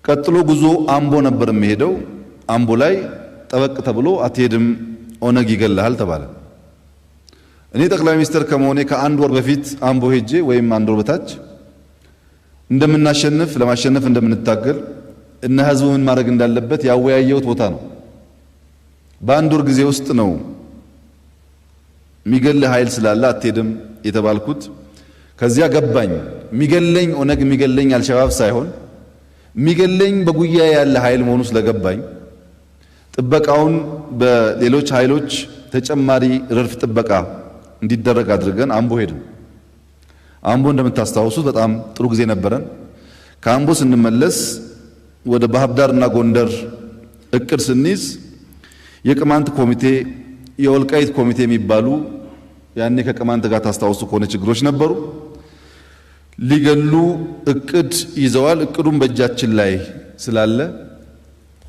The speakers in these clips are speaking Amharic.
ቀጥሎ ጉዞ አምቦ ነበር የሚሄደው። አምቦ ላይ ጠበቅ ተብሎ አትሄድም፣ ኦነግ ይገልሃል ተባለ። እኔ ጠቅላይ ሚኒስትር ከመሆኔ ከአንድ ወር በፊት አምቦ ሄጄ ወይም አንድ ወር በታች እንደምናሸንፍ፣ ለማሸነፍ እንደምንታገል እና ህዝቡ ምን ማድረግ እንዳለበት ያወያየሁት ቦታ ነው። በአንድ ወር ጊዜ ውስጥ ነው የሚገልህ ኃይል ስላለ አትሄድም የተባልኩት። ከዚያ ገባኝ። የሚገለኝ ኦነግ፣ የሚገለኝ አልሸባብ ሳይሆን የሚገለኝ በጉያ ያለ ኃይል መሆኑ ስለገባኝ ጥበቃውን በሌሎች ኃይሎች ተጨማሪ ረድፍ ጥበቃ እንዲደረግ አድርገን አምቦ ሄድን። አምቦ እንደምታስታውሱት በጣም ጥሩ ጊዜ ነበረን። ከአምቦ ስንመለስ ወደ ባህር ዳርና ጎንደር እቅድ ስንይዝ የቅማንት ኮሚቴ፣ የወልቃይት ኮሚቴ የሚባሉ ያኔ ከቅማንት ጋር ታስታውሱ ከሆነ ችግሮች ነበሩ። ሊገሉ እቅድ ይዘዋል። እቅዱም በእጃችን ላይ ስላለ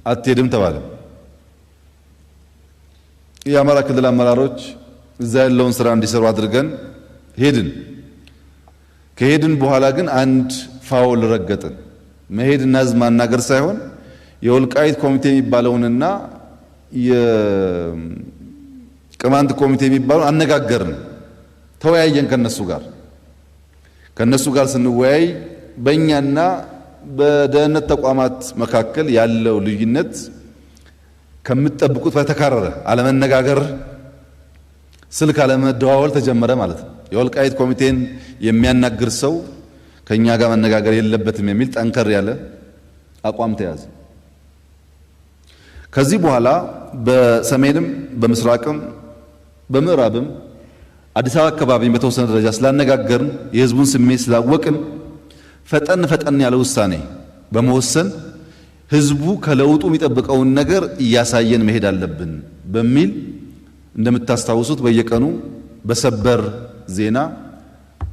አትሄድም ተባለ። የአማራ ክልል አመራሮች እዛ ያለውን ስራ እንዲሰሩ አድርገን ሄድን። ከሄድን በኋላ ግን አንድ ፋውል ረገጥን። መሄድና ህዝብ ማናገር ሳይሆን የወልቃይት ኮሚቴ የሚባለውንና የቅማንት ኮሚቴ የሚባለውን አነጋገርን፣ ተወያየን ከነሱ ጋር። ከነሱ ጋር ስንወያይ በእኛና በደህንነት ተቋማት መካከል ያለው ልዩነት ከምትጠብቁት በተካረረ አለመነጋገር፣ ስልክ አለመደዋወል ተጀመረ ማለት ነው። የወልቃይት ኮሚቴን የሚያናግር ሰው ከኛ ጋር መነጋገር የለበትም የሚል ጠንከር ያለ አቋም ተያዘ። ከዚህ በኋላ በሰሜንም፣ በምስራቅም፣ በምዕራብም አዲስ አበባ አካባቢ በተወሰነ ደረጃ ስላነጋገርን፣ የህዝቡን ስሜት ስላወቅን፣ ፈጠን ፈጠን ያለ ውሳኔ በመወሰን ህዝቡ ከለውጡ የሚጠብቀውን ነገር እያሳየን መሄድ አለብን በሚል እንደምታስታውሱት በየቀኑ በሰበር ዜና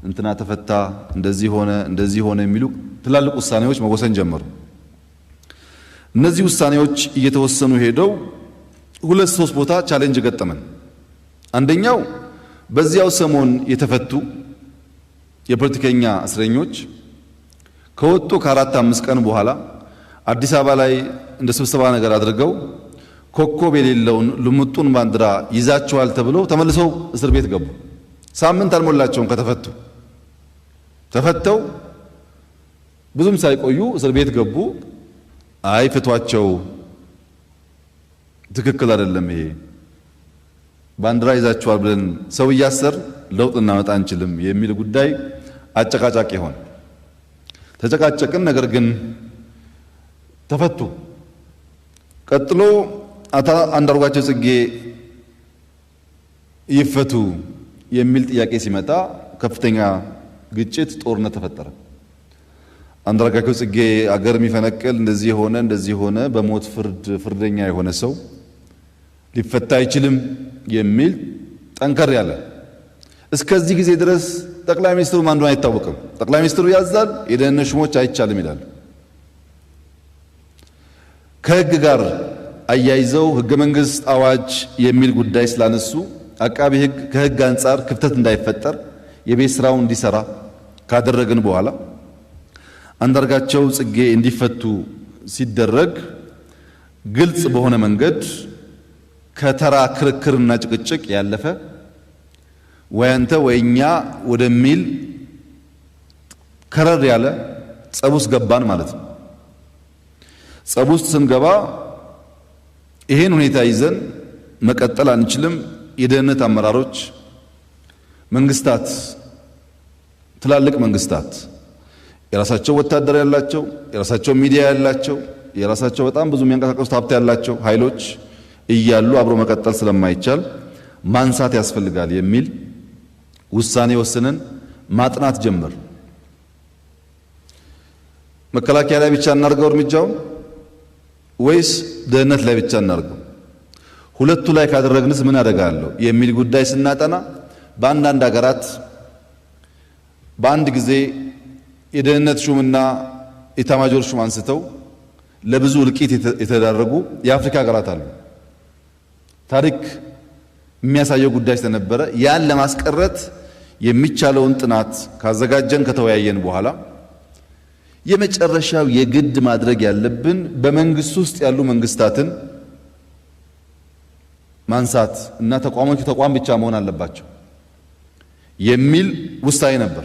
እንትና ተፈታ፣ እንደዚህ ሆነ፣ እንደዚህ ሆነ የሚሉ ትላልቅ ውሳኔዎች መወሰን ጀመሩ። እነዚህ ውሳኔዎች እየተወሰኑ ሄደው ሁለት ሶስት ቦታ challenge ገጠመን። አንደኛው በዚያው ሰሞን የተፈቱ የፖለቲከኛ እስረኞች ከወጡ ከ4 5 ቀን በኋላ አዲስ አበባ ላይ እንደ ስብሰባ ነገር አድርገው ኮከብ የሌለውን ልሙጡን ባንዲራ ይዛችኋል ተብሎ ተመልሰው እስር ቤት ገቡ። ሳምንት አልሞላቸውም ከተፈቱ። ተፈተው ብዙም ሳይቆዩ እስር ቤት ገቡ። አይ ፍቷቸው፣ ትክክል አይደለም፣ ይሄ ባንዲራ ይዛችኋል ብለን ሰው እያሰር ለውጥ እናመጣ አንችልም የሚል ጉዳይ አጨቃጫቂ ሆነ። ተጨቃጨቅን። ነገር ግን ተፈቱ። ቀጥሎ አቶ አንዳርጋቸው ጽጌ ይፈቱ የሚል ጥያቄ ሲመጣ ከፍተኛ ግጭት፣ ጦርነት ተፈጠረ። አንዳርጋቸው ጽጌ አገር የሚፈነቅል እንደዚህ ሆነ፣ እንደዚህ ሆነ፣ በሞት ፍርድ ፍርደኛ የሆነ ሰው ሊፈታ አይችልም የሚል ጠንከር ያለ፣ እስከዚህ ጊዜ ድረስ ጠቅላይ ሚኒስትሩ ማን እንደሆነ አይታወቅም። ጠቅላይ ሚኒስትሩ ያዛል፣ የደህንነት ሹሞች አይቻልም ይላሉ። ከህግ ጋር አያይዘው ህገ መንግስት፣ አዋጅ የሚል ጉዳይ ስላነሱ አቃቢ ህግ ከህግ አንጻር ክፍተት እንዳይፈጠር የቤት ስራውን እንዲሰራ ካደረግን በኋላ አንዳርጋቸው ጽጌ እንዲፈቱ ሲደረግ ግልጽ በሆነ መንገድ ከተራ ክርክርና ጭቅጭቅ ያለፈ ወይ አንተ ወይ እኛ ወደሚል ከረር ያለ ጸብ ውስጥ ገባን ማለት ነው። ጸብ ውስጥ ስንገባ ይሄን ሁኔታ ይዘን መቀጠል አንችልም። የደህንነት አመራሮች፣ መንግስታት፣ ትላልቅ መንግስታት የራሳቸው ወታደር ያላቸው፣ የራሳቸው ሚዲያ ያላቸው፣ የራሳቸው በጣም ብዙ የሚያንቀሳቀሱት ሀብት ያላቸው ኃይሎች እያሉ አብሮ መቀጠል ስለማይቻል ማንሳት ያስፈልጋል የሚል ውሳኔ ወስነን ማጥናት ጀመር። መከላከያ ላይ ብቻ እናርገው እርምጃውን ወይስ ደህንነት ላይ ብቻ እናርገው? ሁለቱ ላይ ካደረግንስ ምን አደጋ አለው የሚል ጉዳይ ስናጠና በአንዳንድ ሀገራት በአንድ ጊዜ የደህንነት ሹምና ኢታማጆር ሹም አንስተው ለብዙ እልቂት የተዳረጉ የአፍሪካ ሀገራት አሉ። ታሪክ የሚያሳየው ጉዳይ ስለነበረ ያን ለማስቀረት የሚቻለውን ጥናት ካዘጋጀን፣ ከተወያየን በኋላ የመጨረሻው የግድ ማድረግ ያለብን በመንግስት ውስጥ ያሉ መንግስታትን ማንሳት እና ተቋሞቹ ተቋም ብቻ መሆን አለባቸው የሚል ውሳኔ ነበር።